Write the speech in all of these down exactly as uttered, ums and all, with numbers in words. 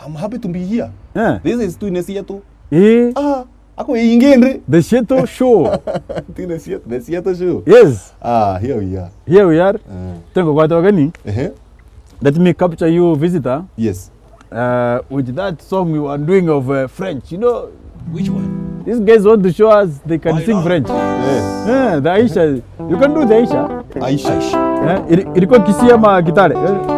I'm happy to be here. Eh. This is Twine Cietu. Eh. Ah, ako ingindri. The Cietu Show. Twine Cietu, the Cietu Show. Yes. Ah, here we are. Here we are. Eh. Tengo kwa togeni. Ehe. Let me capture you, visitor. Yes. Uh, with that song you are doing of, uh, French, you know, which one? These guys want to show us they can sing French. Yes. Yeah, the Aisha. You can do the Aisha. Aisha. Eh, ili-, ilikuwa Kisii ama Kitale? Eh.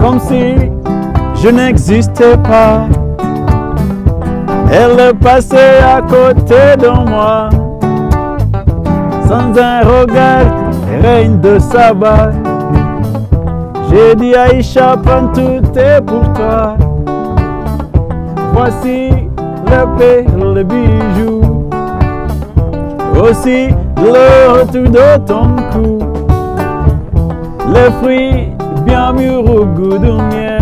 Comme si je n'existais pas. Elle passait à côté de moi. Sans un regard, reine de Saba. J'ai dit, Aïcha, prends tout est pour toi. Voici le perle bijou. Aussi le retour de ton cou. Les fruits bien mûrs au goût du miel.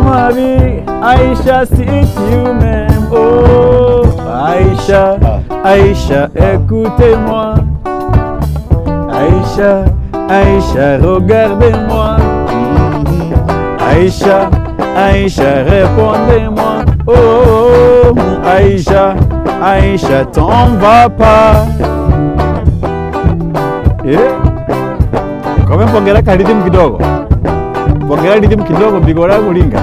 Ma vie, Aïcha, si tu m'aimes. Oh, Aïcha, Aïcha, écoutez-moi. Aïcha, Aïcha, regardez-moi. Aïcha, Aïcha, répondez-moi. Oh, Aïcha, Aïcha, t'en vas pas. Eh? Kome, pongera ka rhythm kidogo. Pongera rhythm kidogo, bigora kuringa.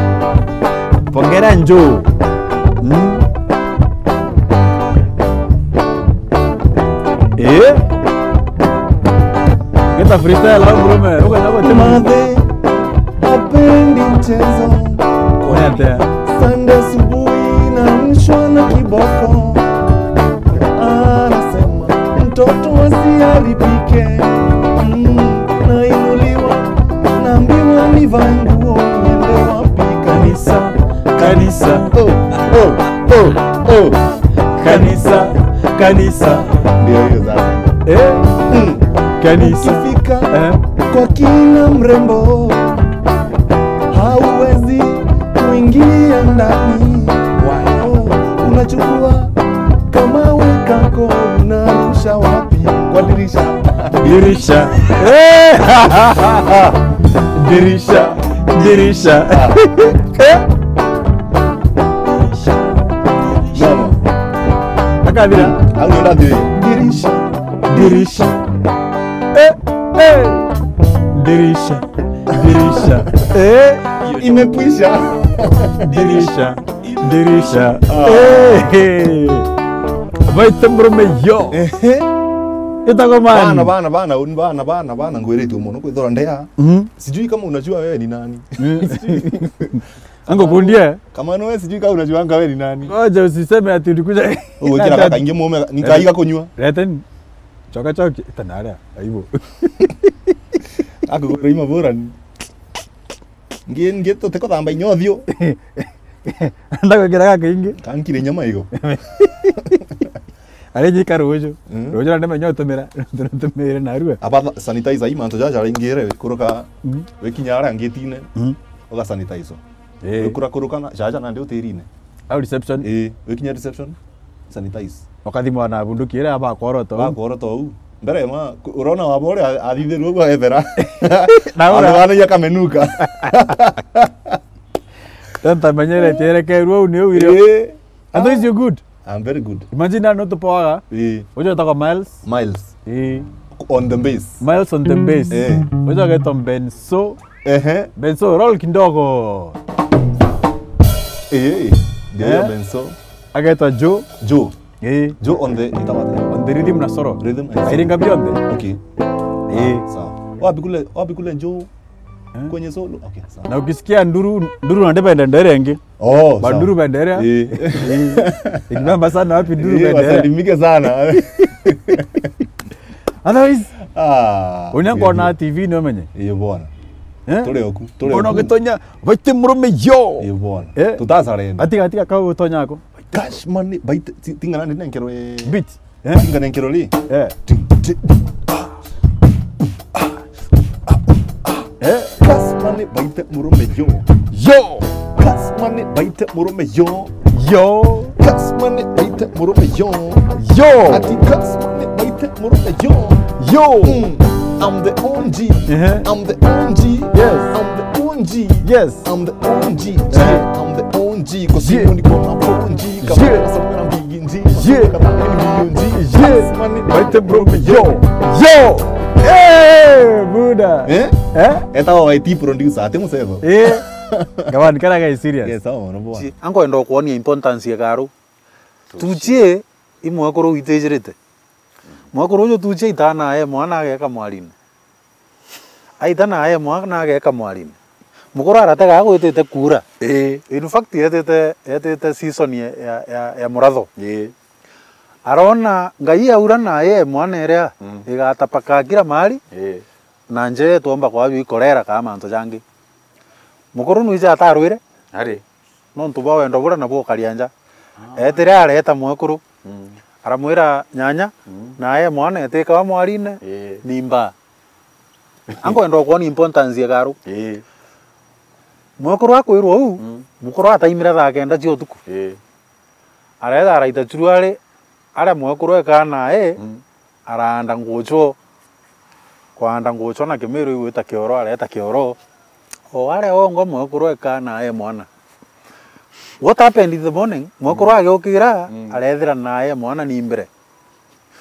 Pongera njoo. Mm. Eh? Geta freestyle au mrume, uko na gutema. Madhe, hapendi mchezo. Kwete. Sunday asubuhi naamshwa na kiboko. Anasema, "Mtoto asiharibike." Mm, nainuliwa, naambiwa nivae nguo, niende wapi? Kanisa, kanisa. Oh, oh, oh, oh. Kanisa, kanisa. Ndio hiyo sasa. Eh? Mm. Kanisa. Ukifika, eh, kwa kina mrembo, hauwezi kuingia ndani. Wow. Unachukua kamawe kako, unarusha wapi? Kwa dirisha. Dirisha. Eh! Dirisha. Dirisha. Ah. Eh? Mama. Akathira. Au ndio ndio. Dirisha. Dirisha. Eh, eh. Dirisha. Dirisha. Eh. Imekwisha. Dirisha. Dirisha. Ah. Eh, eh. Baita mrume yo. Ehe. Itagwo man. Bana, bana, bana, uni bana, bana, bana, ngwiritue mono kwithora ndea. Mhm. Sijui kama unajua wewe ni nani. Mm. Sijui. Ango kundie. Kama wewe sijui kama unajuanga wewe ni nani. Ngoja usiseme ati ulikuja. Wewe kila kaka ingi mume, nikaiga kunywa. Leteni. Choka choki, itanarea, aibu. Akugwira ima burani. Ngi, ngi tutiko thamba inyothio. Ndagwikira gaka ingi. Kankire nyama igo. Ari jika ruju. Mm. Ruju na ndimenya utumira, utumire narua. Aba sanitizer i mantu jaja ringire kuruka. Mm. Wikinya ara ngitine. Mm. Uga sanitizer. Eh. Wikura kuruka na jaja nandi utirine. Au reception. Eh, wikinya reception. Sanitize. Ukathimwa na bunduki iria bakworota uu. Bakworota uu. Mbere ma, ku-, urona wabo uria a-, athithirue uguo ethera. Na ura- Andu banagia kamenuka. Tentamenyerete erekerwe uu ni uu irio. Eh. Otherwise you good. I'm very good. Imagine no tupoaga. Eh. Ujo etagwa Miles. Miles. Eh. On the bass. Miles on the bass. Eh. Ujo agetwa Benso. Ehe. Benso, roll kidogo. Eh, eh. Ndio hiyo. Eh? Benso. Agetwa Joe. Joe. Eh. Joe on the, itawa atia? On the rhythm na solo. Rhythm and solo. Airinga bionthe. Okay. Eh. Ah, sawa. Wapi kule, wapi kule Joe? Eh? Kwenye solo? Okay, sawa. Na ukisikia nduru, nduru na ndibende ndere ingi. Oh, sawa. Banduru bendera. Eh. Eh. Ikibamba sana wapi nduru bendera? Eh, wasalimike sana. Otherwise, ah, unya ngona T V ni umenye. Iyo bwana. Eh? Turi oku, turi oku. Ngona ugitonya, baite murume yo. Iyo bwana. Eh? Tutasarenda. Atiga, atiga kau utonya ako. Cash money, baite, ti-, tingana ni nenkerwe. Beat. Eh? Tingana nenkerwe ri. Eh. Ti-, ti-, ah, ah, ah, Eh? Cash money baite murume yo. Yo! Cash money baite murume yo. Yo! Cash money baite murume yo. Yo! Ati cash money baite murume yo. Yo! Mm. I'm the O G. Uh-huh. I'm the O G. Yes. I'm the O G. Yes. I'm the O G. Uh-huh. Yeah, I'm the O G. Kwa simu niko na four G. Kama unasomea mbigi nji. Yeah. Kama ni milioni nji. Yeah. Cash money baite murume yo. Yo! Eh, buda. Eh? Eh? Eta wa Y T producer, ati musevo. Eh. Gabani, kana ga serious. Yes, sawa, no bwana. Ankwenda kwonia importance ya garu. Tuchie, i mwekuru witijirite. Mwekuru uju tuchie aita na ae mwana ageka mwarine. Aita na ae mwana ageka mwarine. Mukuru aratega agwitite kuura. Ii. In fact, etite, etite season ya, ya, ya, ya muratho. Ii. Arona Ngai aura na ae mwana iria, mm, igatapaka kila mahali. Ii. Na nje twomba kwaju ikorera kaa mantu jangi. Mukuru nwija atarwire. Ari. Nontu bwa wendo buria nabwo ukaria nja. Ah. Etire areta mwekuru. Mm. Aramwira, "Nyanya, mm, na ae mwana etikawa mwarine, ii, ni mbaa." Ankwenda kwonia importance ya garu. Ii. Mwekuru akwirwa uu, mm, mukuru ataimire thaa kenda cia utuku. Ii. Areeta araita churu ari, aria mwekuru ekaa nae, mm, araanda ngucho. Kwaanda ngucho na Kimiru igwita kioro, areeta kioro. O aria ongo mwekuru ekaa nae mwana. What happened in the morning? Mwekuru, mm, agiukira, mm, areethira nae mwana ni mbere.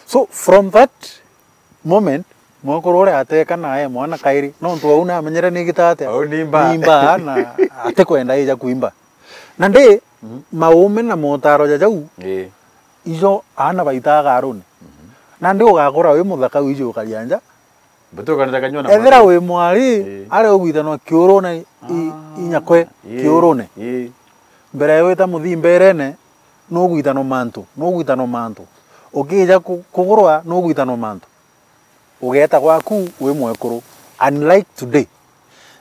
So, from that moment, mwekuru uria ateka nae mwana kairi, nontu au namenyere ni gita atia? Au ni mbaa. Ni mbaa na atikwenda ija kuimba. Na ndi, mhm, maume na motaro ja jau, ii, ijo aana baitaa gaarune. Mhm. Nandi ugakura wi muthaka wiji ukaria nja. Mbuti ukanira kanyua na ethira mwari. Wi mwari, ii, ari ugwitanwa kiurune i, ah, inyakwe, ii, kiurune. Ii. Mbere ya wita muthimberene, nugwitanwa mantu, nugwitanwa mantu. Ukija ku-, kugurwa, nugwitanwa mantu. Ugeeta gwaku wi mwekuru. Unlike today.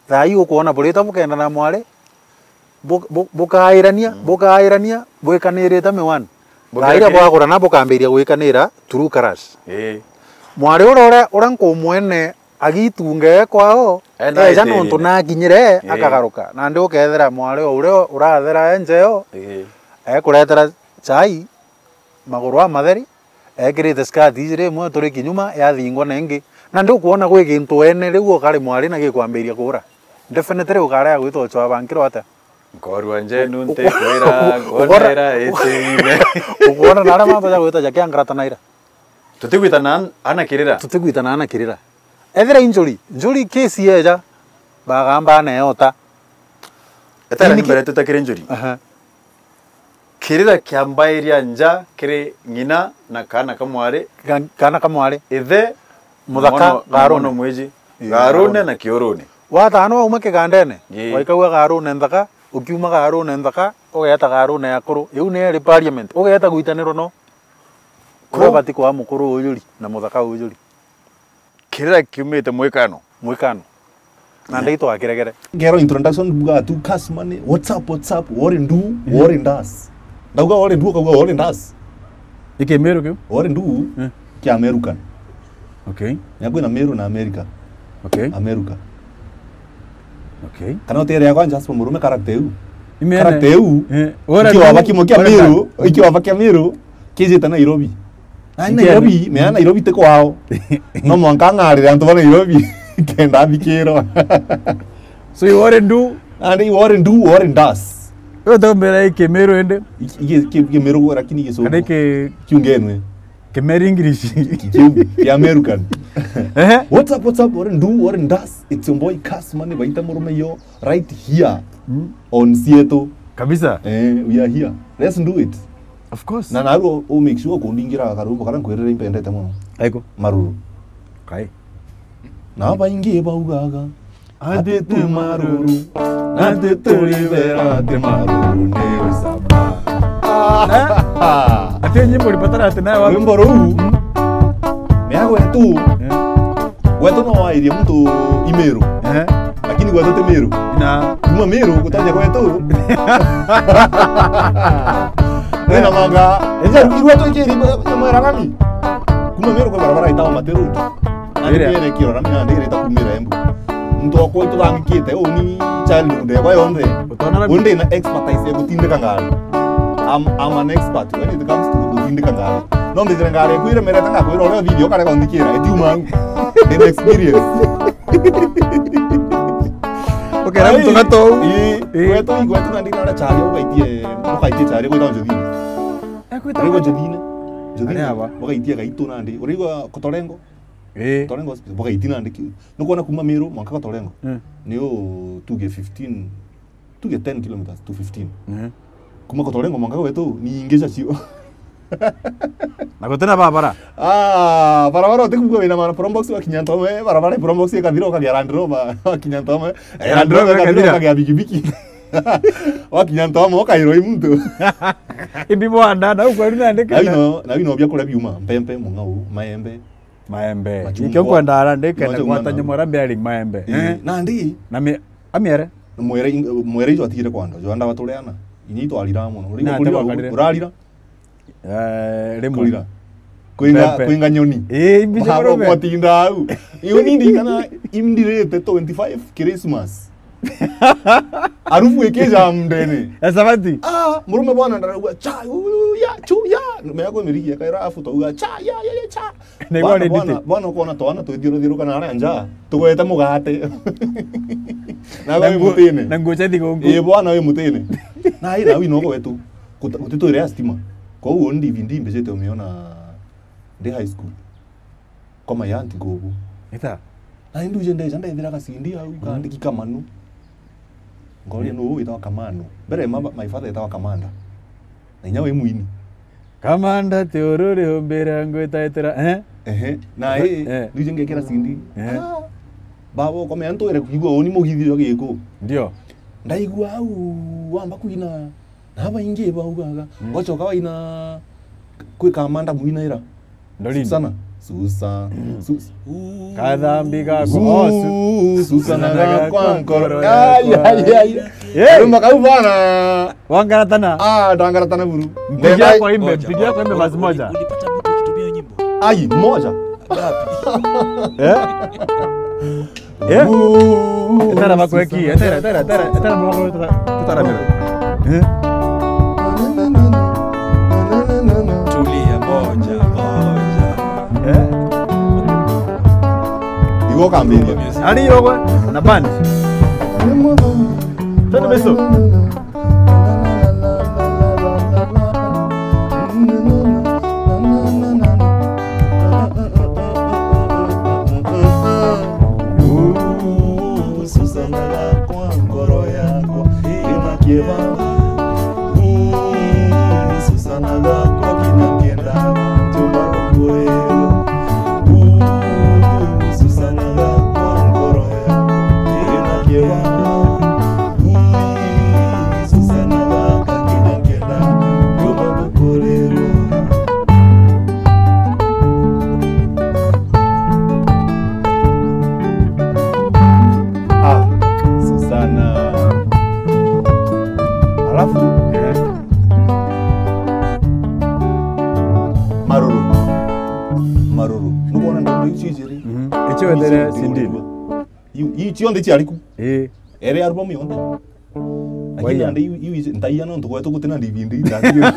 Thaa ii ukwona buritwa bukenda na mwari, bu-, bu-, bukairania, mm, bukairania, bwikanirite miwani. Thaa iria bwagurana bukambiria gwikanira through crush. Ii. Mwari uria, uria, uria nkumwene agitunge kwao, ena eja nontu itiirine, nakinyire, ii, akagaruka. Nandi ukethira mwari o uria urathera e njeo, ii, ekuretera chai, maguru amatheri, ekirite skirt iji rimwe turi kinyuma, yathingwa na ingi. Na ndi ukwona gwi gintu wene riu ukari mwari na gikwambiria kuura. Definitely ukarega gwita uchwa bankiro atia? Nkorua njenu ntikwira, ukwona, nkonera itiine. Ukwona na aria mantu ja gwita ja kiangarata naira. Tutigwitana ana kirira. Tutigwitana ana kirira. Ethira injury, njuri case yeja, bagamba neota. Etera ni mbere tutakire njuri. Aha. Kirira kiambairia nja kiri ng'ina na kaana ka mwari. Ga-, kaana ka mwari. Ithe, muthaka, mwana, gaarune, mwana mwiji. Ii, gaarune, gaarune na kiurune. Watano wauma kigandene, ii, waikaua gaarune nthaka, ukiuma gaarune nthaka, ugeeta gaarune ya kuru. Iu ni eri parliament. Ugeeta gwitanirwa no. Ko- Uria ubati kwa mukuru ujuri na muthaka ujuri. Kirira kiumite mwikano. Mwikano. Na ndai twakiregere. Ngero introduction buga tu, cash money, what's up, what's up, what in do, what in does. Ndauga what in do, ukauga what in does. Ni Kimiru kiu? What in do, eh, kia American. Okay. Nyakwina Miru na America. Okay. America. Okay. Kana utere yakwa Jasper Murume character iu. Imene. Character iu. Eh, ora ikiwa tu, baki mukia ora Miru, tu, ikiwa bakia Miru, kijite Nairobi. Na Nairobi, mea Nairobi ti kwao. No mwanka ng'arire antu ba Nairobi, kenda athikirwa. So you what in do? And you what in do, what in does. Wewe utakumbira hii Kimiru ende? Iki, iki, iki, Kimiru lakini Kisungu. Kana ki- Kiungenwe. Kimiru English. Ki-, ki-, ki American. Ehe. What's up, what's up, what in do, what in does. It's your boy Cash Money, baita murume yo, right here, mm, on Sieto. Kabisa. Eh, we are here. Let's do it. Of course. Na narua u make sure kundingira karumbo karia nkwirire impendete muno. Aiko. Maruru. Kai. Na baingi baugaga, ati ti maruru, na ti turibera ati maruru ni ucamba. Eh? Ati nyimbo ulipatana ati nayo wapi? Rwimbo ruu, mm, mea gwetu. Eh. Gwetu no wairie muntu i Miru. Eh. Lakini gwetu ti Miru. Na kuma Miru gutaja gwetu. Wina manga. Eja irua tu ikiri ya mwera nani? Kuma Miru kwa barabara itawa Mate Road. Nandi ire kiro rami nandi ire takumira Embu. Muntu okwa ituthangikite, uni childhood yakwa yonthe. Utona na- Undi na expertise ya gutindika ngari. I'm, I'm an expert when it comes to gutindika ngari. No mbithire ngari iku iremerete ngakwira uria uthithia ukarega unthikira. Itiuma au. In experience. Ukera muntu gato. Ii, ii. Gwetu, gwetu na ndina chari, ukaitie, ukaitie chari, gwita njuthini. Ekwita. Urigwa njuthini. Njuthini. Ari aba. Ukaitie gaitu nandi. Urigwa Kotorengo. Ii. Kotorengo hospital. Ugaiti nandi ki. Nukwona kuma Miru mwanka Kotorengo. Mm. Ni u tuge fifteen, tuge ten kilometers to fifteen. Mhm. Kuma Kotorengo mwanka gwetu ni ingi cia cio. Na gutina barabara? Ah, barabara utikugua wina mana Probox wakinya Ntome, barabara Probox ikathira ukagia Land Rover wakinya Ntome. Eh, Land Rover ikathira ukagia bikibiki. Wakinya Ntome ukairwa i muntu. Imbi bwanda, na ukweri nandi. Na wino, na wino bia kuria biuma, mpempe, mung'au, maembe. Maembe. Machungwa. Ikio nkwenda ara ndikenda. Machungwa gwata na nyamara bearing maembe. Ii, eh? Nandi. Na mi-, amiere? Mwere, mwere ijo atigire kwanda, jo anda batureana. Inyi itwarira mono. Uri na kurira, ate wakarire? Urarira? Eh, rimwe. Kurira. Kwinga, mpempe. Kwinga nyoni. Ii, imbi cia murume. Gwatinda au. Iu ni ndirikana imdirite twenty-five Christmas. Harufu ikija mndene. Ya sabati? Ah, murume bwana ndarauga, "Cha, u, ya, chu, ya." Nume yako imirigia kaira afu tauga, "Cha, ya, ya, ya, cha." Niguo bwana, ni nditi. Bwana, bwana ukona twana twithiuruthiuruka na aria nja, tugwete mugate. Na we nguo, mutine. Na nguo cia thigunku. Ii, bwana we mutine. Na ira wino gwetu. Guti twire ya stima. Koguo ndi D V D mbijite umiona ndi high school. Kwa my aunt ngugu. Ita? Na induje ndeja ndethira gacindi au, mm, kandiki Kamanu. Ngoria, mm, nuu witagwa Kamanu. Mbere ma, my father etagwa Kamanda. Na inya wi mwini. Kamanda ti ururi umbira ngwitaitira, eh? Ehe. Na, eh, i, eh, nduje ngekira cindi. Eh. Ah. Baba ukomea ntwire kuigua uni mugithi jo giku. Ndio. Ndaigua au wamba kuina. Na baingi baugaga, mm, wachoka waina kwi Kamanda mwinaira. Ndorindi. Susana. Susa. Sus-, kathambi gakwa. Oh, su-, Susana gakwa nkoro yakwa. Ai, ai, ai. Hey! Rumba kau bana. Wangaratana. Ah, ndangaratana buru. Mpigia kwa imbe, mpigia kwa imbe basi moja. Ulipata mtu ukitumia nyimbo? Ai, moja. Ngapi? Eh? Eh? Etara bakweki, etara, etara, etara, etara bakweki, etara, etara mera. Eh? Tulia, moja, moja. Eh? Igo kambiria. Ari irogo na band. Twende beso. Susana gakwa, ngoro yakwa ina kibaba. Susana gakwa, kina kenda chumba kukwero. Susana gakwa, ngoro yakwa ina kibaba. Ui, Susana gaka kina kenda, nyuma gukorerwa. Ah, Susana. Alafu, eh, maruru. Maruru. Nukwona ndambo icio ijiri? Mhm. Icio wendere icio C D. Iu, iu cionthe ciariku. Eh. Ere album yonthe. Lakini waiya. Ande iu, iu ici, ntaiya nontu gwetu gutina D V D, ndatigire.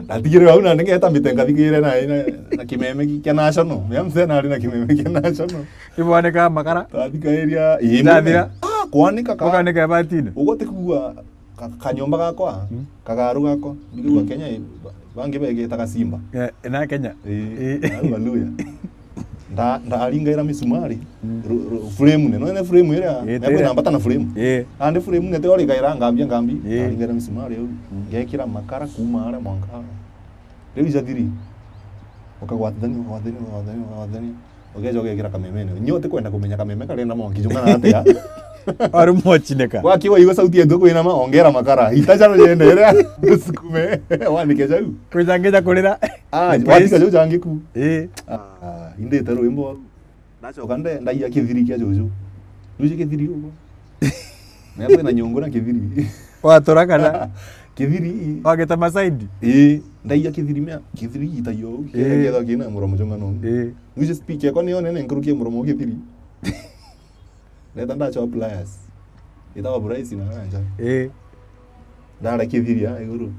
Ndatigire au nandi ngeta mbite ngathikire na, na, na kimeme ki-, kia National. Ya mzee nari na kimeme kia National. Ibwaneka makara. Tathikairia, ii, ndathira. Ah, kwanika ka. Ukanika batine. Ugo tikugua ka-, kanyomba gakwa, mm, kagaru gakwa. Ndikugua, mm, Kenya, i-, ba-, bangi begetaga Simba. Eh, na Kenya. Ii, ii. Au Waluya. Nda-, ndaringaira misumari, mm, ru-, ru-, frame ne, no ene frame iria, ii, ne kwina mbata na frame. Ii. Ande frame ne te ori gaira ngambi, ngambi, ii, ndaringaira misumari au, mm, ngekira makara kuma aria mwanka aria. Riu ijathiri, ukagwatithania, ukagwatithania, ukagwatithania, ukagwatithania, ugeja ugekira kamemene. Nyo utikwenda kumenya kameme karenda mwanki jungana atia. Ari mochineka. Wakiwa igua sauti yetu kwinama, ongera makara. Itacha rujende iria, usukume, wanike jau. Kwijangeja kurira. Ah, watika jau jangiku. Ii. Ah, indite rwimbo. Ndacoka nde-, ndaia kithiri kia juju. Juju kithiri uguo. Na kwina nyungu na kithiri. Watura kana? Kithiri. Wageta masaidi? Ii, ndaia kithiri mea, kithiri gitagia uu, ii, kethagwa kina muromo jong'ano. Ii. Mwisho speaker yakwa niyo nene nkuruki ya muromo wa kithiri. Neta ndachoa pliers. Itawa pliers na nja. Ii. Ndare kithiri ya iguru.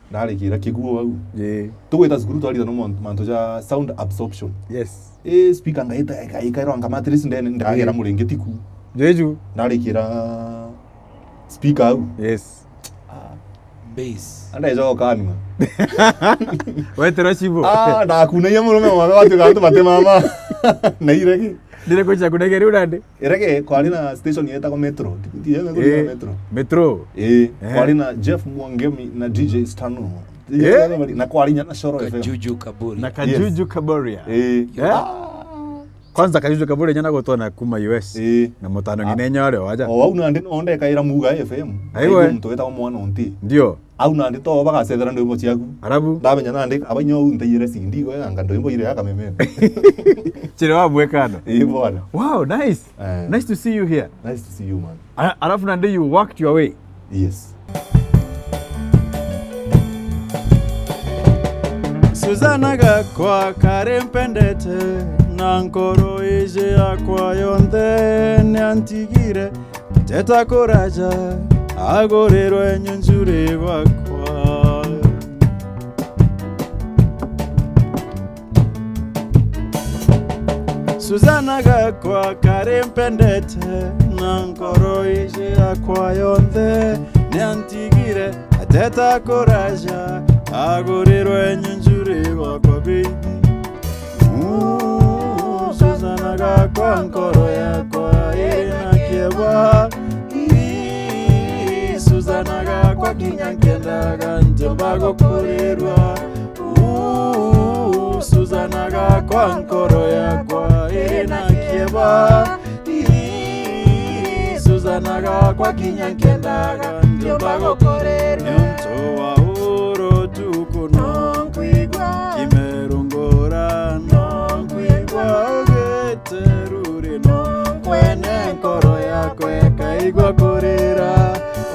Ndarikira kiguo au. Ii. Tugwita cukuru twarithanwa mon-, mantu ja sound absorption. Yes. Ii, speaker ngaita, ngaika, ngaita, ngama at least ndene, ndagera, ii, muringiti ku. Jeju. Ndarikira speaker au. Yes. Ah. Bass. Andeja okanwa. Wetera chibo. Ah, ndakunagia murume mwana watu kantu bate mama. Na iregi. Ndire kucha kunege riu nandi. Irege kwari na station yetagwa Metro. Ti yetagwa, eh, Metro. Metro. Eh, eh, kwari na Jeff Mwangemi na D J Stano. Eh? Na kwari nya na Shoro F M. Kajuju Kaburi. Na Kajuju, yes, Kaburia. Eh. Eh? Ah. Kwanza Kajuju Kaburi nyana gutona kuma U S. Ii. Na mutano, ah, ng'ina inya ore waja. O au nandi no ndekaira Muga F M. Aiwe. Aigua muntu wetagwa Mwana Onti. Ndio. Au nandi to bagacethera ndwimbo ciaku. Arabu? Ndamenya nandi, aba inya au ntaiyire C D igo yanga ndwimbo ire ya Kameme. Chire wa mwekano. Ii, bwana. Wow, nice. Eh. Nice to see you here. Nice to see you, man. A-, arafu nandi you worked your way. Yes. Suzana gakwa kari mpendete, na nkoro iji yakwa yonthe niantigire, teta kuraja, agurirwe nyunjuri gwakwa. Suzana gakwa kari mpendete, na nkoro iji yakwa yonthe niantigire, ateta kuraja, agurirwe nyunjuri gwakwa baby. Uu, Suzana gakwa, nkoro yakwa ina kieba. Ii, Suzana gakwa, kinya nkendaga ntiumba gukurirwa. Uu, Suzana gakwa, nkoro yakwa ina kieba. Ii, Suzana gakwa, kinya nkendaga ntiumba gukurirwa. Niuntu wa uru tuku no nkwigua imerungura, no nkwigua ugiteruri, no nkwene nkoro yakwa ikaigua kurira.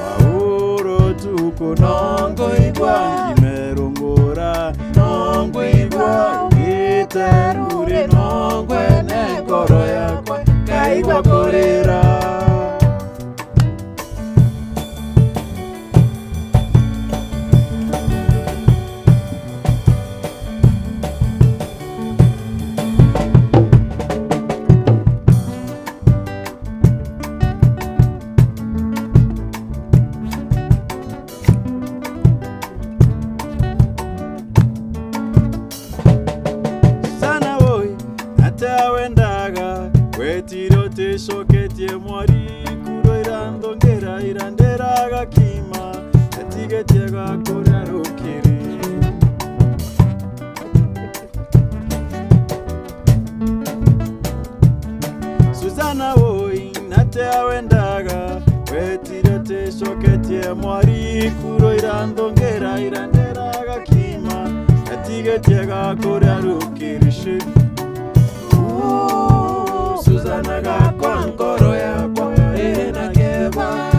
Wa uru tuku no nkwigua imerungura, no nkwigua ugiteruri, no nkwene nkoro yakwa ikaigua kurira. Sana woi, atia wendaga, wetire uticoketie mwari, kuro iranthongera iranderaga kima, atigetie gakuria rukiri. Suzana woi, natia wendaga, wetire uticoketie mwari, kuro iranthongera iranderaga kima, atigetie gakuria rukiri shi. Uu, Suzana gakwa, nkoro yakwa ina kieba.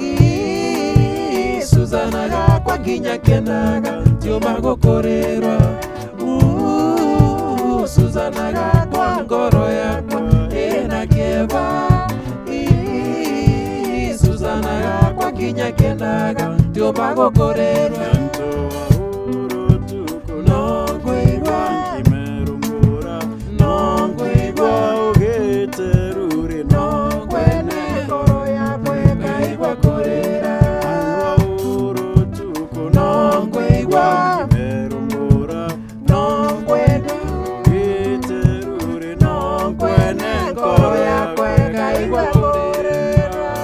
Ii, Suzana gakwa, kinya kendaga ntiumba gukurirwa. Uu, Suzana gakwa, nkoro yakwa ina kieba. Ii, Suzana gakwa, kinya kendaga ntiumba gukurirwa. Nonkwigua imerungura, nonkwigua ugiteruri, nonkwene ngoro yakwa ikaigua kurira. Aua urutuku, nonkwigua imerungura, nonkwene ugiteruri, nonkwene ngoro yakwa ikaigua kurira.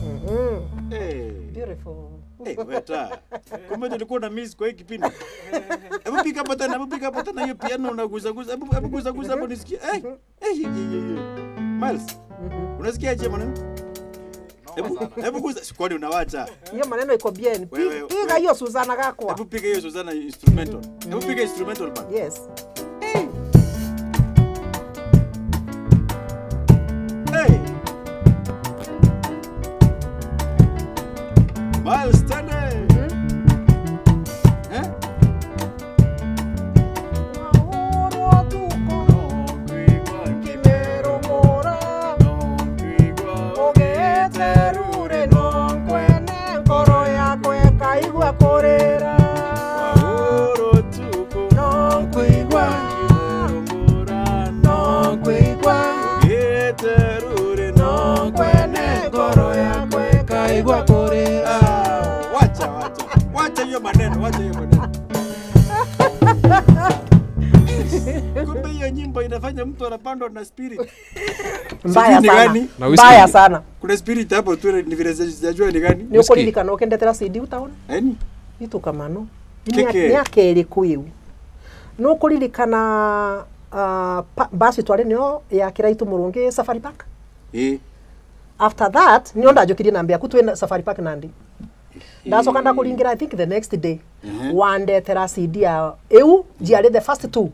Mm-hmm. Hey. Beautiful. Eh, weta. Kumbe tulikuwa na miss kwa hii kipindi. Hebu piga hapo tena, hebu piga hapo tena hiyo piano unaguza guza. Hebu, hebu guza guza hapo nisikie. Eh, eh, eh, eh, eh. Miles. Mhm. Unasikia aje maneno? Hebu, hebu guza, si kwani unawacha? Hiyo maneno iko bien. Pi-, wewe, piga wewe hiyo Suzana gakwa. Hebu piga hiyo Suzana instrumental. Hebu piga instrumental bana. Yes. Hey. Hey. Maneno, wacha hiyo maneno. Kumbe hiyo nyimbo inafanya mtu anapandwa na spirit. Mbaya Sijui ni sana. gani? Na whisky. Mbaya sana. Kuna spirit hapo tu, ni vile sija- sijajua ni gani. Ni ukuririkana ukendetera C D u town? Yaani, Itu kamano. Keke. Miaka iri kwiu. Nukuririkana uh, pa- basi twari nio ya Kiraitu Murungi Safari Park? eh, After that, nio ndajukirie na mbia ku twina Safari Park nandi. Ndacoka ndakuringira, I think the next day. Mhm. Wandetera C D ya iu, jiari the first two.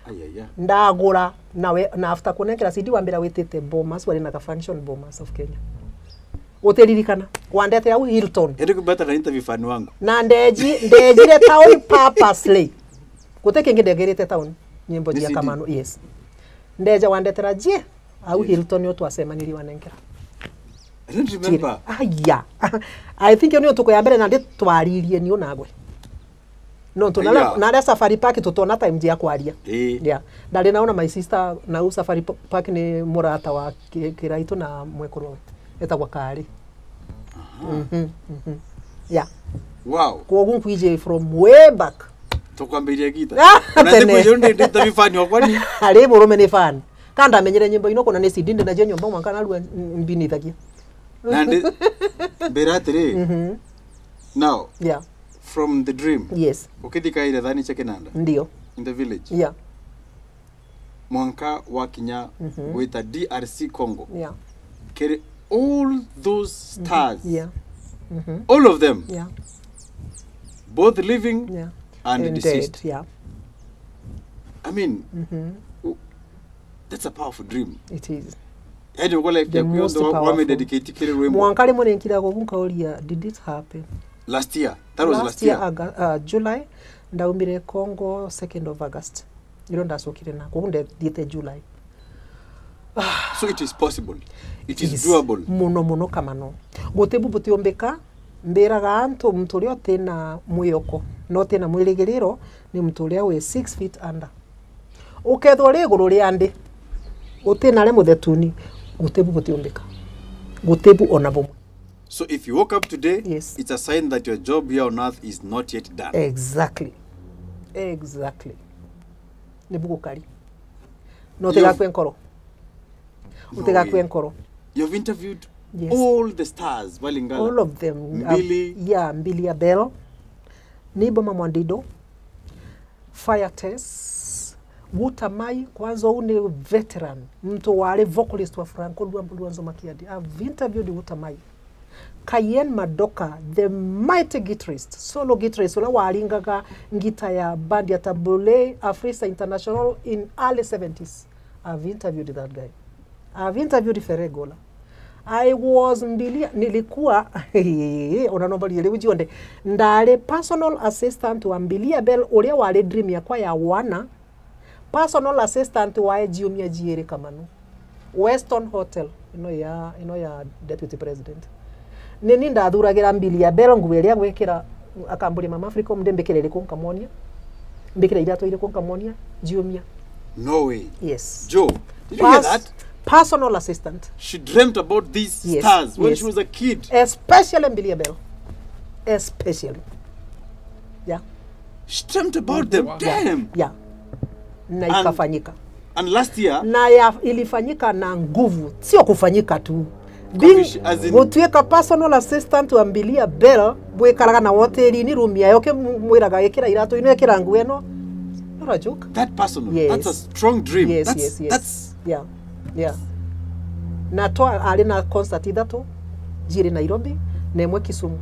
Ayaya. Ndagura, na we, na after kunenkera C D wambira witite Bomas, wari na ka function Bomas of Kenya. Utiririkana? Wandetera au Hilton. Ende kubata na interview fan wangu. Na ndeji, ndejire town purposely. Guti kingi ndegerite town. Nyimbo Ni jia C D? Kamano, yes. Ndeja wandetera jie, au Yes. Hilton nio twasemanirie wanengera. I don't remember. Aya. I think iyo niyo ntuku ya mbere nandi twaririe niu nagwe. Nontu naria, Aya. naria Safari Park tutona time ya kwaria. Eh. Yeah. Ndari naona my sister, nau Safari Pa- Park ni murata wa Ki- Kiraitu na mwekuru we. Etagwa Kari. Mhm, mhm. Yeah. Wow. Kwogu nkwije from way back. Tukwambiria gita. Ah, Unataka tene. kuja ndio interview fan wa kwani? Ari murume ni fan. Ka ndamenyire nyimbo ino kuna ni C D ndi nacio nyomba mwanka narua mbinithagia. Na ndi mbere atiri. Mhm. Now, Yeah. from the dream. Yes. Ukithika ire thani cha kinanda Ndio. in the village. Yeah. Mwanka wakinya gwita D R C Congo. Yeah. Kiri all those stars. Yeah. Mhm. All of them. Yeah. Both living Yeah. and, And deceased. Dead, yeah. I mean, Mhm. u- that's a powerful dream. It is. Yaani uko life The yaku most yonthe wa- powerful. wamededicate kiri rwimbo. Mwanka rimwe ninkira guku nkauria, did it happen? Last year. That was last year. Aga- uh, July, ndaumire Congo second of August. Niro ndacokire na, koguo ndethiite July. So it is possible. It is doable. Muno muno Kamano. Guti bu butiumbika, mbiraga antu muntu uria utina mwiyoko, na utina mwirigiriro, ni muntu uria wi six feet under. Ukethwa uri iguru ria ndi, utina ri muthetuni, guti bu butiumbika. Guti bu ona bumwe. So if you woke up today, Yes. it's a sign that your job here on earth is not yet done. Exactly. Exactly. Nibu gukari. No Yo- utigakue nkoro. No Utigakue way. Nkoro. You've interviewed Yes. all the stars, Balingala. All of them. Mbili. Um, yeah, Mbili Abel. Nibo Mamwandido. Fire Test. Guta Mai, kwanza huu ni veteran. Mtu wale vocalist wa Franco Luambo Luanzo Makiadi. I've interviewed Guta Mai. Kayen Madoka, the mighty guitarist, solo guitarist, ula waringaga ngita ya band ya Tabule Afrisa International in early seventies. I've interviewed that guy. I've interviewed Ferre Gola. I was Mbilia, nilikuwa, ona no mbarie riu jionde, ndari personal assistant wa Mbilia Bel, uria wari dream yakwa ya wana, personal assistant wae jiumia jiiri Kamanu. Weston Hotel, ino ya, ino ya deputy president. Nini ndathuragira Mbilia Bel nguo iria gwikira, akamburia Mama Africom, ndi mbikire iriku nkamonia, mbikire iratu iriku nkamonia, jiumia. No way. Yes. Joe, did you hear Pers- that? Personal assistant. She dreamt about these Yes, stars when yes. She was a kid. Especially Mbilia Bel. Especially. Yeah. She dreamt about them. Wow. Damn. Yeah. Na And- ikafanyika. And last year, Na ya, ilifanyika na nguvu, sio kufanyika tu. Kabish-, as in- Gutuika personal assistant wa Mbilia Bel, bwikaraga na hoteli-ini room yayo, kimwiraga, ikira iratu ino, ikira nguo ino. Not a joke. That personal. Yes. That's a strong dream. Yes, that's, yes, yes. That's Yeah. Yeah. Na twa ari na concert ithatu, jiiri Nairobi, na imwe Kisumu.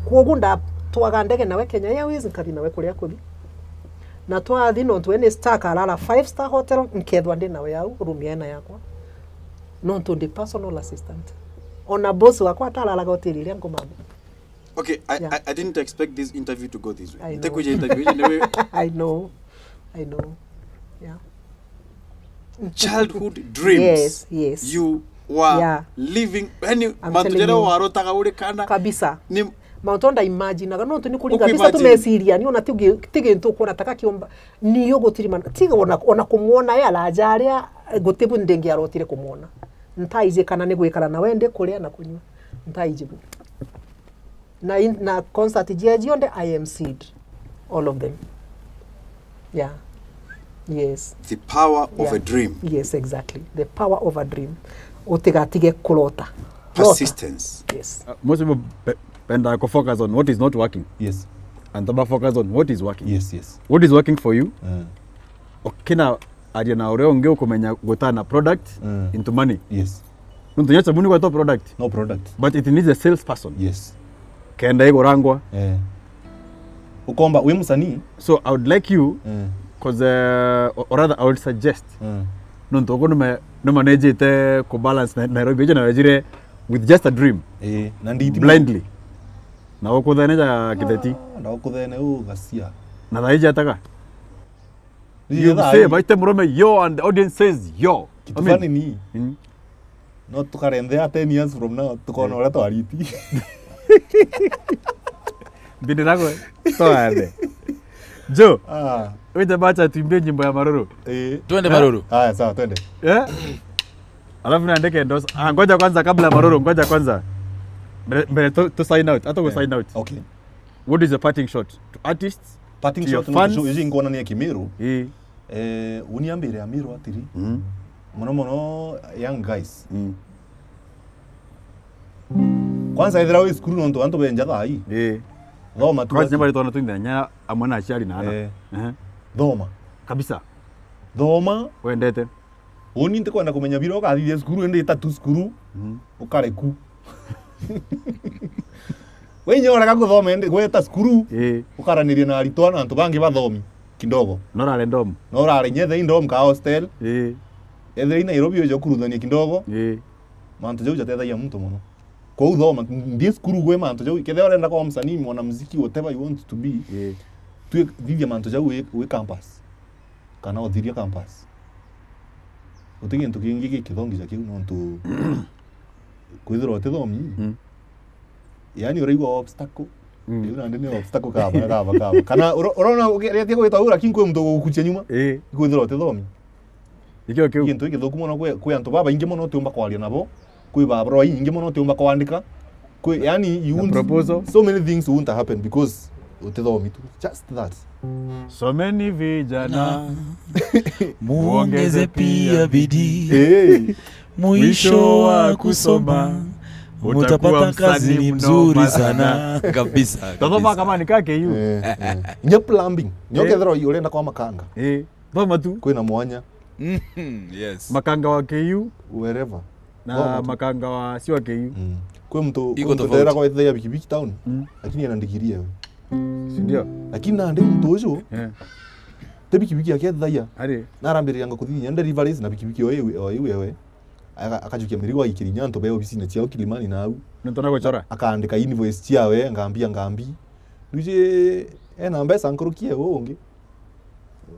Kwogu ndatwaga ndege nawe Kenya Airways, nkathi nawe kuria kuthi. Na twathi nontu we ni star, karara five star hotel, nkethwa ndi nawe au, room yaena yakwa. Nontu ndi personal assistant. Ona boss wakwa atararaga hoteli iria ngomama. Okay, I, Yeah. I, I didn't expect this interview to go this way. I know. Nitakuja interview anyway. I know. I know. Yeah. Childhood dreams. Yes, yes. You were Yeah. living, yani, I'm mantu telling jaria you. Warutaga uri kana. Kabisa. Ni Mauntu ndaimaginaga, no tu ni kuringa Uku bica tu imagine. meciria, ni ona ti ungi, ti gintu ukuona ta gakiomba. Ni ugutirima, tiga ona, ona kumwona e araja aria, eh, guti bu ndingiarotire kumwona. Ntaiji kana ni gwikara nawe ndi kuria na kunyua. Ntaiji bu. Na in, na concert jia jionthe I MC'd all of them. Yeah. Yes. The power of Yeah. a dream. Yes, exactly. The power of a dream. Utigatige kurota. Rota. Persistence. Yes. Uh, most people pe- penda ku focus on what is not working Yes. and to focus on what is working. Yes, yes. What is working for you? Uh, Ukina aria na uria ungi ukumenya gutana product Mm. into money. Yes. Nontu nya sabuni gwetwa product, No product. But it needs a salesperson. Yes. Kenda igurangwa. Eh. Ukomba wi musanii. So I would like you, Eh. cause uh, or rather I would suggest, Eh. nontu ugu nime nimanejite ku balance na Nairobi ije na wejire with just a dream, Eh, na nditi blindly, na ukuthene ja kitheti. Ah, na ukuthene u gacia. Na thaiji ataga Ni you thaa say hii, baite murume yo and the audience says yo. kitu I mean, fani ni mm. No tukarendea ten years from now tukona uria twariti. Mbindira gwe. Twathe. Jo, Ah, wite bacha tuimbie nyimbo ya maruru. eh. Twende maruru. Haya, sawa, twende. Eh? Alafu naandike endorse. Ah, ngoja kwanza kabla ya maruru, ngoja kwanza. Mbere, mbere tu, tu sign out, hata ku Eh, sign out. Okay. What is your parting shot to artists? Parting To your shot no fans. tu iji nkwonania Kimiru. Eh. Eh, uniambire Amiru atiri. Mm. Muno muno young guys. Mm. Kwanza ethira wi cukuru nontu antu benja thaa ii. Eh. Thoma tu. Kwa Ati. nyamba itona tu ndenya amwe na aciari na ana. Eh. Eh. Thoma. Kabisa. Thoma. Wendete. Uni ntikwenda kumenya bira ukathithia cukuru indi ita tu cukuru. Mm. Ukare ku. Wenye orega kuthoma indi gweta cukuru. Eh. Ukaraniria na aritwa na antu bangi bathomi kidogo. Norare ndom. No urare nyethe indom ka hostel. Eh. Ethira i Nairobi uja kuruthania kidogo. Eh. Mantu jau jatethagia muntu muno. Kwou thoma, nthi cukuru gwe mantu jau. Kethira urenda kwa msanii, mwana muziki, whatever you want to be, Eh. twi thithia mantu jau wi, wi campus. Kana uthiria campus. Uti gintu kingi gikithongi ja kiu nontu kwithirwa utithomi. Mm. Yani uraigua obstacle. Mm. Riu nandi ni obstacle kaba, kaba, kaba. Kana ura-, urona ugeretie gwita uu, lakini kwi muntu ugukuchia nyuma. Eh. Kwithirwa utithomi. Ikio kiu. Gintu gikithuku muno kwi, kwi antu babaingi muno utiumba kwaria nabo. Kwi babro baingi muno utiumba kwandika. Kwi, yani, you Na won't, proposal. So many things won't happen because utithomi tu. Just that. So many vijana. Muongeze pia bidii. Hey. Mwisho wa kusoma Utakuwa mutapata kazi msanii ni mnoma mzuri sana. Sana. Kabisa. Tathoma Kabisa. kama ni kake yu. Eh, eh. Nya plumbing. Nyo Eh. kethira urenda kwa makanga. Eh. Thoma tu. Kwina mwanya. Mhm, yes. Makanga wa K U Wherever. na Thoma tu. Makanga wa sio wa K U. Mm. Kwi muntu, Iko kwi muntu tofauti. Ndera kwa ithia bikibiki town. Mm. Lakini ena ndigiri ewe. Si ndio? Lakini nandi muntu uju, Eh. te bikibiki yake ethaia. Ari. Na arambiriria nga kuthithia deliveries na bikibiki o iu, o iu ewe. Aka-, akajukia mirigo aikiria antu be obisine ciao Kilimani na au. Nontu na guchora. Akaandika invoice ciawe, ngambia ngambi. Nduji ena mbeca nkuruki ewe ungi.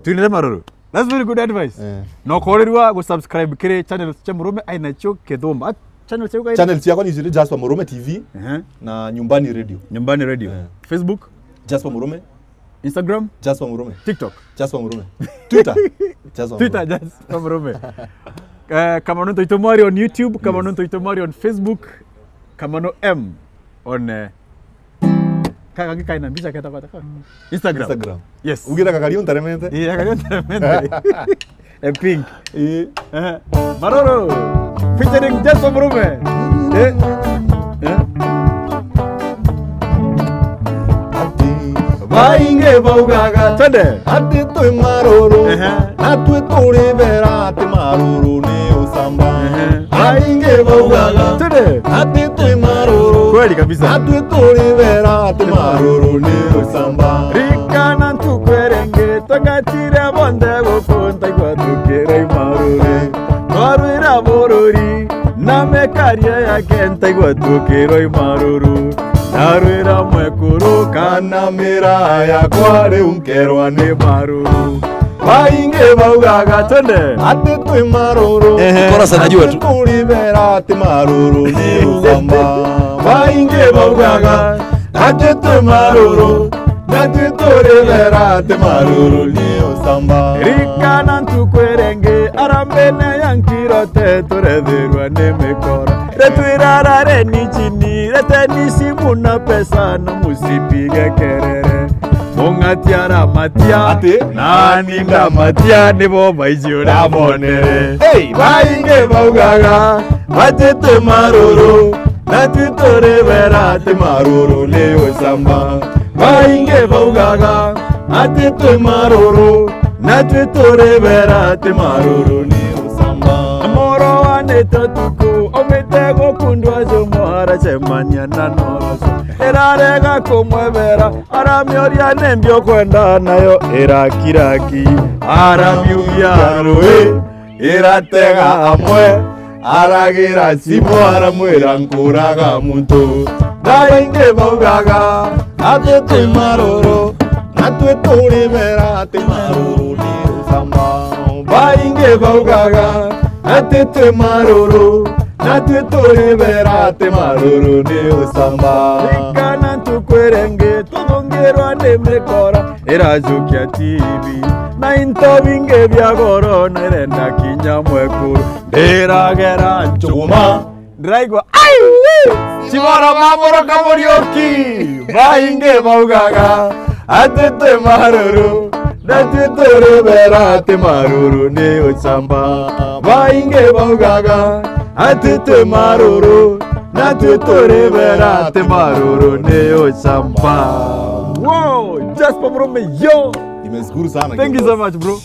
Twinire maruru. That's very good advice. Eh. Na ukorirwa gu subscribe kiri channel cia Murume aina cio Kithumba. Ah, channel cia ugaira? Channel ciakwa ni ijiri, Jasper Murume T V Ehe. na Nyumbani Radio. Nyumbani Radio. Eh. Facebook, Jasper Murume, Instagram, Jasper Murume, TikTok. Jasper Murume. Twitter, Jasper Twitter, Murume. Jasper Murume. Eh, kama nontu itomwari on YouTube, kama Yes. Nontu itomwari on Facebook, kama no M on, eh, kaka ngikaina mbica keta kwata kaka. Instagram. Instagram. Yes. Ugira kakari untaremete. Eh, kaka ntaremete. Eh, pink. Eh. Eh, Maroro featuring Jasper Murume. Eh. Eh. Ati baingi baugaga Twende. ati twi maruru. Ehe. Na twi turi bera ati maruru ni ucamba. Ehe. Baingi baugaga Twende. ati twi maruru. Kweli kabisa. Na twi turi bera ati maruru ni ucamba. Rikana ntuku iria ingi twagatire bonthe guku ntaigua tukiroi maruru. Twarwira bururi na mikaria yake ntaigua tukiroi maruru. Narwira mwekuru kana mira yakwa riu nkerwa ni maruru. Baingi baugaga twende ati twi maruru. Ehe. Chorus anajua tu. Turi bera ati maruru ni ucamba. Baingi baugaga ati twi maruru. Na twi turi bera ati maruru ni ucamba. Rikana ntuku iria ingi arambene ya nkirote turethirwa ni mikora. Retwirarare ni chini, Teni simu na pesa na musipige kerere. Mung'ati aramatia. Ati? Nani ndamatia nibo baiji uria bonere. Hey, baingi baugaga ati twi maruru, na twi turi bera ati maruru ni ucamba. Baingi baugaga ati twi maruru, na twi turi bera ati maruru ni ucamba. Moro wanite tuku, umite gukundwa jumo aracemania na noroso. Irarega kumwebera, aramioria nimbi ukwenda nayo irakiraki. Aramiugia rui, iratega amwe, aragira simu aramwira nkuraga muntu. Baingi baugaga ati twi maruru, na twi turi bera ati maruru ni ucamba. Baingi baugaga ati twi maruru, na twi turi bera ati maruru ni ucamba. Rikana ntuku iria ingi tuthungirwa ni mikora irajukia T V, na into bingi bia goro na irenda kinya mwekuru. Ndiragera njuguma, ndiraigua ai! Ciboro maboroka Muriuki. Baingi baugaga ati twi maruru, na twi turi bera ati maruru ni ucamba. Baingi baugaga ati twi maruru, na twi turi bera ati maruru ni ucamba. Wow, Jasper Murume, yo. Nimeshukuru sana. Thank you so much, bro.